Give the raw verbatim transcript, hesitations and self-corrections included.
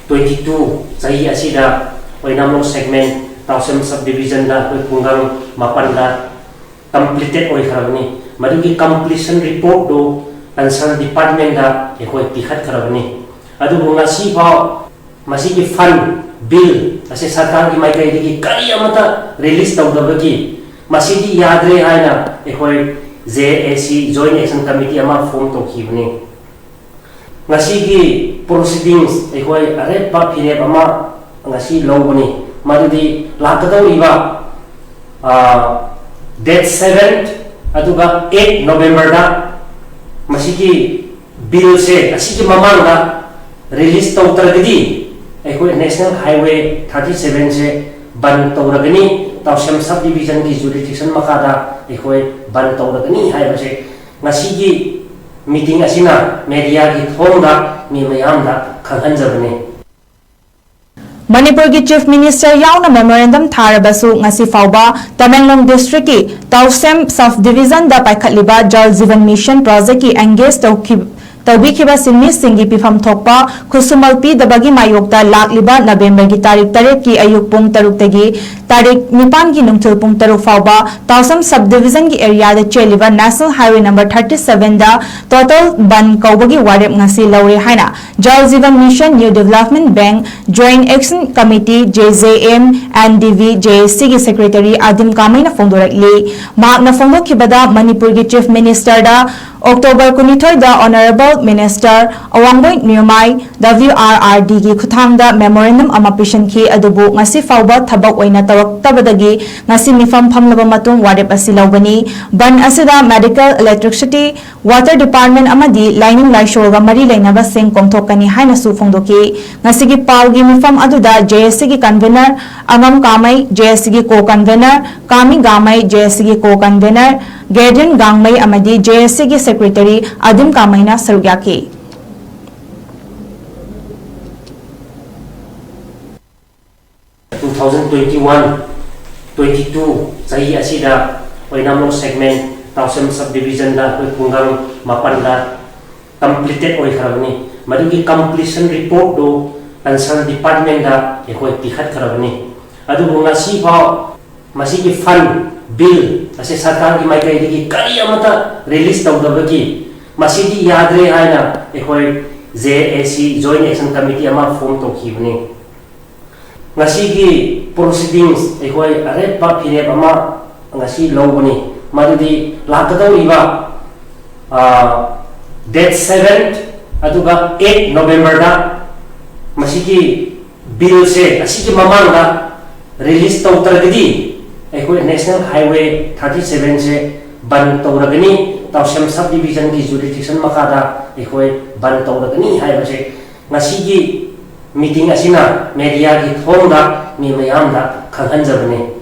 Twenty two ꯆꯍꯤ ꯑꯁꯤꯗ ꯑꯣꯏꯅꯥꯝꯂꯣꯛ ꯁꯦꯒꯃꯦꯟ ꯇꯥꯎꯁꯦꯝ sub ꯗꯤꯕꯤꯖꯟꯗ ꯑꯩꯈꯣꯏ ꯈꯨꯡꯒꯪ ꯃꯥꯄꯟꯗ ꯀꯝꯄ꯭ꯂꯤꯇꯦꯠ ꯑꯣꯏꯈ꯭ꯔꯕꯅꯤ꯫ ꯃꯗꯨꯒꯤ ꯀꯝꯄ꯭ꯂꯤꯁꯟ ꯔꯤꯄꯣꯔꯠꯇꯨ ꯀꯟꯁꯔꯟ ꯗꯤꯄꯥꯔꯠꯃꯦꯟꯗ ꯑꯩꯈꯣꯏ ꯄꯤꯈꯠꯈ꯭ꯔꯕꯅꯤ꯫ ꯑꯗꯨꯕꯨ ꯉꯁꯤ ꯐꯥꯎ ꯃꯁꯤꯒꯤ ꯐꯟ ꯕꯤꯜ ꯑꯁꯤ ꯁꯔꯀꯥꯔꯒꯤ ꯃꯥꯏꯀꯩꯗꯒꯤ ꯀꯔꯤ ꯑꯃꯠꯇ ꯔꯤꯂꯤꯁ ꯇꯧꯗꯕꯒꯤ ꯃꯁꯤꯗꯤ ꯌꯥꯗ꯭ꯔꯦ ꯍꯥꯏꯅ ꯑꯩꯈꯣꯏ ꯖꯦ ꯑꯦ ꯁꯤ ꯖꯣꯏꯟ ꯑꯦꯛꯁꯟ ꯀꯃꯤꯇꯤ ꯑꯃ ꯐꯣꯝ ꯇꯧꯈꯤꯕꯅꯤ꯫ ꯉꯁꯤꯒꯤ ꯄ꯭ꯔꯣꯁꯤꯗꯤꯡꯁ ꯑꯩꯈꯣꯏ ꯑꯔꯦꯞꯄ ꯐꯤꯔꯦꯞ ꯑꯃ ꯉꯁꯤ ꯂꯧꯕꯅꯤ꯫ ꯃꯗꯨꯗꯤ ꯂꯥꯛꯀꯗꯧꯔꯤꯕ ꯗꯦꯠ ꯁꯚꯦꯟ ꯑꯗꯨꯒ ꯑꯩꯠ ꯅꯣꯕꯦꯝꯕꯔꯗ ꯃꯁꯤꯒꯤ ꯕꯤꯜꯁꯦ ꯑꯁꯤꯒꯤ ꯃꯃꯥꯡꯗ ꯔꯤꯂꯤꯁ ꯇꯧꯗ꯭ꯔꯒꯗꯤ ꯑꯩꯈꯣꯏ ꯅꯦꯁꯅꯦꯜ ꯍꯥꯏꯋꯦ ꯊꯥꯔꯇꯤ ꯁꯚꯦꯟꯁꯦ ꯕꯟ ꯇꯧꯔꯒꯅꯤ, ꯇꯥꯎꯁꯦꯝ ꯁꯕ ꯗꯤꯕꯤꯖꯟꯒꯤ ꯖꯨꯔꯤꯗꯤꯛꯁꯟ ꯃꯈꯥꯗ ꯑꯩꯈꯣꯏ ꯕꯟ ꯇꯧꯔꯒꯅꯤ ꯍꯥꯏꯕꯁꯦ ꯉꯁꯤꯒꯤ ꯃꯤꯇꯤꯡ ꯑꯁꯤꯅ ꯃꯦꯗꯤꯌꯥꯒꯤ ꯊꯣꯡꯗ ꯃꯤ ꯃꯌꯥꯝꯗ ꯈꯪꯍꯟꯖꯕꯅꯤ꯫ ꯃꯅꯤꯄꯨꯔꯒꯤ ꯆꯤꯐ ꯃꯤꯅꯤꯁꯇꯔ ꯌꯥꯎꯅ ꯃꯦꯃꯣꯔꯦꯟꯗꯝ ꯊꯥꯔꯕꯁꯨ ꯉꯁꯤ ꯐꯥꯎꯕ ꯇꯃꯦꯡꯂꯣꯡ ꯗꯤꯁꯇ꯭ꯔꯤꯛꯀꯤ ꯇꯥꯎꯁꯦꯝ sub ꯗꯤꯕꯤꯖꯟꯗ ꯄꯥꯏꯈꯠꯂꯤꯕ Jal Jeevan mission ꯄ꯭ꯔꯣꯖꯦꯛꯀꯤ engage ꯇꯧꯈꯤ-, ꯇꯧꯕꯤꯈꯤꯕ ꯁꯤꯟꯃꯤꯁꯤꯡꯒꯤ ꯄꯤꯐꯝ ꯊꯣꯛꯄ ꯈꯨꯠꯁꯨꯃꯜ ꯄꯤꯗꯕꯒꯤ ꯃꯥꯌꯣꯛꯇ ꯂꯥꯛꯂꯤꯕ ꯅꯕꯦꯝꯕꯔꯒꯤ ꯇꯥꯔꯤꯛ ꯇꯔꯦꯠꯀꯤ ꯑꯌꯨꯛ ꯄꯨꯡ ꯇꯔꯨꯛꯇꯒꯤ ꯇꯥꯔꯤꯛ ꯅꯤꯄꯥꯟꯒꯤ ꯅꯨꯡꯊꯤꯜ ꯄꯨꯡ ꯇꯔꯨꯛ ꯐꯥꯎꯕ ꯇꯥꯎꯁꯦꯝ ꯁꯕ ꯗꯤꯕꯤꯖꯟꯒꯤ ꯑꯦꯔꯤꯌꯥꯗ ꯆꯦꯜꯂꯤꯕ ꯅꯦꯁꯅꯦꯜ ꯍꯥꯏꯋꯦ ꯅꯝꯕꯔ ꯊꯥꯔꯇꯤ ꯁꯚꯦꯟꯗ ꯇꯣꯇꯦꯜ ꯕꯟ ꯀꯧꯕꯒꯤ ꯋꯥꯔꯦꯞ ꯉꯁꯤ ꯂꯧꯔꯦ ꯍꯥꯏꯅ Jal Jeevan mission new development ꯕꯦꯡ joint action committee, J J M N D V, J A ꯁꯤꯒꯤ ꯁꯦꯀ꯭ꯔꯦꯇꯔꯤ ꯑꯥꯗꯤꯝ ꯀꯥꯃꯩꯅ ꯐꯣꯡꯗꯣꯔꯛꯂꯤ꯫ ꯃꯍꯥꯛꯅ ꯐꯣꯡꯗꯣꯛꯈꯤꯕꯗ, ꯃꯅꯤꯄꯨꯔꯒꯤ ꯆꯤꯐ ꯃꯤꯅꯤꯁꯇꯔꯗ ꯑꯣꯛꯇꯣꯕꯔ ꯀꯨꯟꯅꯤꯊꯣꯏꯗ honourable minister Awangbou Newmai W R R ꯗꯤꯒꯤ ꯈꯨꯠꯊꯥꯡꯗ ꯃꯦꯃꯣꯔꯦꯟꯗꯝ ꯑꯃ ꯄꯤꯁꯤꯟꯈꯤ, ꯑꯗꯨꯕꯨ ꯉꯁꯤ ꯐꯥꯎꯕ ꯊꯕꯛ ꯑꯣꯏꯅ ꯇꯧꯔꯛꯇꯕꯗꯒꯤ ꯉꯁꯤ ꯃꯤꯐꯝ ꯐꯝꯂꯕ ꯃꯇꯨꯡ ꯋꯥꯔꯦꯞ ꯑꯁꯤ ꯂꯧꯒꯅꯤ꯫ ꯕꯟ ꯑꯁꯤꯗ ꯃꯦꯗꯤꯀꯦꯜ, ꯏꯂꯦꯛꯇ꯭ꯔꯤꯁꯤꯇꯤ, ꯋꯥꯇꯔ ꯗꯤꯄꯥꯔꯠꯃꯦꯟ ꯑꯃꯗꯤ ꯂꯥꯏꯅꯤꯡ ꯂꯥꯏꯁꯣꯜꯒ ꯃꯔꯤ ꯂꯩꯅꯕꯁꯤꯡ ꯀꯣꯝꯊꯣꯛꯀꯅꯤ ꯍꯥꯏꯅꯁꯨ ꯐꯣꯡꯗꯣꯛꯈꯤ꯫ ꯉꯁꯤꯒꯤ ꯄꯥꯎꯒꯤ ꯃꯤꯐꯝ ꯑꯗꯨꯗ ꯖꯦ ꯑꯦ ꯁꯤꯒꯤ ꯀꯟꯚꯦꯅꯔ ꯑꯉꯝ ꯀꯥꯃꯩ, ꯖꯦ ꯑꯦ ꯁꯤꯒꯤ ꯀꯣ ꯀꯟꯚꯦꯅꯔ ꯀꯥꯃꯤ ꯒꯥꯃꯩ, ꯖꯦ ꯑꯦ ꯁꯤꯒꯤ ꯀꯣ ꯀꯟꯚꯦꯅꯔ ꯒꯦꯗ꯭ꯔꯤꯟ ꯒꯥꯡꯃꯩ ꯑꯃꯗꯤ ꯖꯦ ꯑꯦ ꯁꯤꯒꯤ ꯁꯦꯀ꯭ꯔꯦꯇꯔꯤ ꯑꯗꯤꯝ ꯀꯥꯃꯩꯅ ꯁꯔꯨꯛ ꯌꯥꯈꯤ꯫ Two thousand twenty one twenty two ꯆꯍꯤ ꯑꯁꯤꯗ ꯑꯣꯏꯅꯥꯝꯂꯣꯛ ꯁꯦꯒꯃꯦꯟ ꯇꯥꯎꯁꯦꯝ ꯁꯕ ꯗꯤꯕꯤꯖꯟꯗ ꯑꯩꯈꯣꯏ ꯈꯨꯡꯒꯪ ꯃꯥꯄꯟꯗ ꯀꯝꯄ꯭ꯂꯤꯇꯦꯠ ꯑꯣꯏꯈ꯭ꯔꯕꯅꯤ꯫ ꯃꯗꯨꯒꯤ ꯀꯝꯄ꯭ꯂꯤꯁꯟ ꯔꯤꯄꯣꯔꯠꯇꯨ ꯀꯟꯁꯔꯟ ꯗꯤꯄꯥꯔꯠꯃꯦꯟꯗ ꯑꯩꯈꯣꯏ ꯄꯤꯈꯠꯈ꯭ꯔꯕꯅꯤ꯫ ꯑꯗꯨꯕꯨ ꯉꯁꯤ ꯐꯥꯎ ꯃꯁꯤꯒꯤ ꯐꯟ ꯕꯤꯜ ꯑꯁꯤ ꯁꯔꯀꯥꯔꯒꯤ ꯃꯥꯏꯀꯩꯗꯒꯤ ꯀꯔꯤ ꯑꯃꯠꯇ ꯔꯤꯂꯤꯁ ꯇꯧꯗꯕꯒꯤ ꯃꯁꯤꯗꯤ ꯌꯥꯗ꯭ꯔꯦ ꯍꯥꯏꯅ ꯑꯩꯈꯣꯏ ꯖꯦ ꯑꯦ ꯁꯤ ꯖꯣꯏꯟ ꯑꯦꯛꯁꯟ ꯀꯃꯤꯇꯤ ꯑꯃ ꯐꯣꯝ ꯇꯧꯈꯤꯕꯅꯤ꯫ ꯉꯁꯤꯒꯤ ꯄ꯭ꯔꯣꯁꯤꯗꯤꯡꯁ ꯑꯩꯈꯣꯏ ꯑꯔꯦꯞꯄ ꯐꯤꯔꯦꯞ ꯑꯃ ꯉꯁꯤ ꯂꯧꯕꯅꯤ꯫ ꯃꯗꯨꯗꯤ ꯂꯥꯛꯀꯗꯧꯔꯤꯕ ꯗꯦꯠ ꯁꯚꯦꯟ ꯑꯗꯨꯒ ꯑꯩꯠ ꯅꯣꯕꯦꯝꯕꯔꯗ ꯃꯁꯤꯒꯤ ꯕꯤꯜꯁꯦ ꯑꯁꯤꯒꯤ ꯃꯃꯥꯡꯗ ꯔꯤꯂꯤꯁ ꯇꯧꯗ꯭ꯔꯒꯗꯤ ꯑꯩꯈꯣꯏ ꯅꯦꯁꯅꯦꯜ ꯍꯥꯏꯋꯦ ꯊꯥꯔꯇꯤ ꯁꯚꯦꯟꯁꯦ ꯕꯟ ꯇꯧꯔꯒꯅꯤ, ꯇꯥꯎꯁꯦꯝ ꯁꯕ ꯗꯤꯕꯤꯖꯟꯒꯤ ꯖꯨꯔꯤꯗꯤꯛꯁꯟ ꯃꯈꯥꯗ ꯑꯩꯈꯣꯏ ꯕꯟ ꯇꯧꯔꯒꯅꯤ ꯍꯥꯏꯕꯁꯦ ꯉꯁꯤꯒꯤ ꯃꯤꯇꯤꯡ ꯑꯁꯤꯅ ꯃꯦꯗꯤꯌꯥꯒꯤ ꯊꯣꯡꯗ ꯃꯤ ꯃꯌꯥꯝꯗ ꯈꯪꯍꯟꯖꯕꯅꯤ꯫